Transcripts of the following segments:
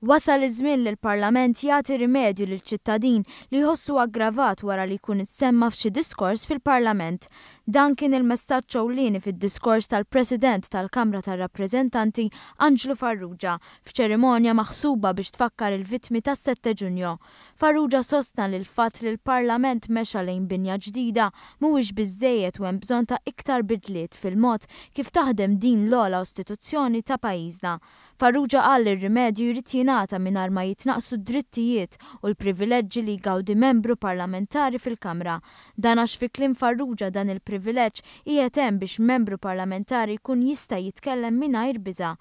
Wasal iż-żmien li l-Parlament jagħti rimedju lil ċittadin li jħossu aggravat wara li jkun issemma f'xi diskors fil-Parlament. Dan kien il-messaġġ ewlieni fid-diskors tal-President tal-Kamra tar-Rappreżentanti Anġlu Farrugia f'ċerimonja maħsuba biex tfakkar il-vittmi tas-Sette Ġunju. Farrugia sostna li l-fatt li l-Parlament mexa lejn binja ġdida mhuwiex biżżejjed u hemm bżonn ta' iktar bidliet fil-mod kif taħdem din l-ogħla istituzzjoni ta' pajjiżna. Farrugia qal li r-rimedju jrid jingħata mingħajr ma jitnaqqsu d-drittijiet u l-privileġġi li jgawdi membru parlamentari fil-Kamra. Dan għax fi kliem Farrugia dan il-privileġġ qiegħed hemm biex membru parlamentari jkun jista' jitkellem mingħajr biża'.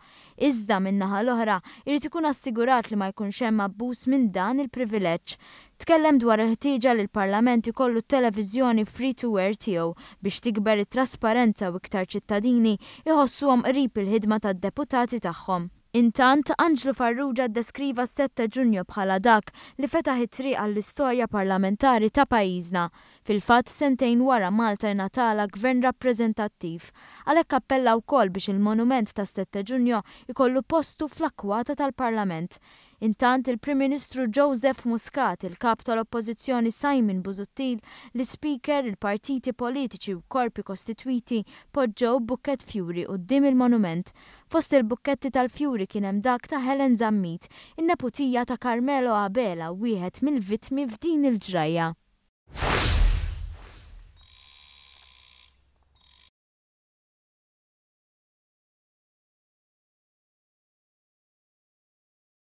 Iżda, min-naħa l-oħra, irid ikun assigurat li ma jkunx hemm abbuż minn dan il-privileġġ. Tkellem dwar il-ħtieġa li l-Parlament ikollu t-televiżjoni free to air tiegħu biex tikber it-trasparenza u iktar ċittadini jħossuhom qrib il-ħidma tad-deputati tagħhom. Intant, Anġlu Farrugia ddeskriva s-Sette Ġunju bħala dak li fetaħ it-triq għall-istorja parlamentari ta' pajjiżna. Fil-fatt, sentejn wara Malta ingħatalha gvern rappreżentattiv. Għalhekk appella wkoll biex il-monument tas-Sette Ġunju jkollu postu fl-akkwata tal-Parlament. Intant, il-Prim Ministru Joseph Muscat, il-Kap tal-Oppożizzjoni Simon Busuttil, l-Ispeaker, il-partiti politiċi u korpi kostitwiti poġġew bukkett fjuri quddiem il-monument. Fost il-bukketti tal-fjuri kien hemm dak ta' Helen Zammit, in-neputija ta' Carmelo Abela, wieħed mill-vittmi f'din il-ġrajja.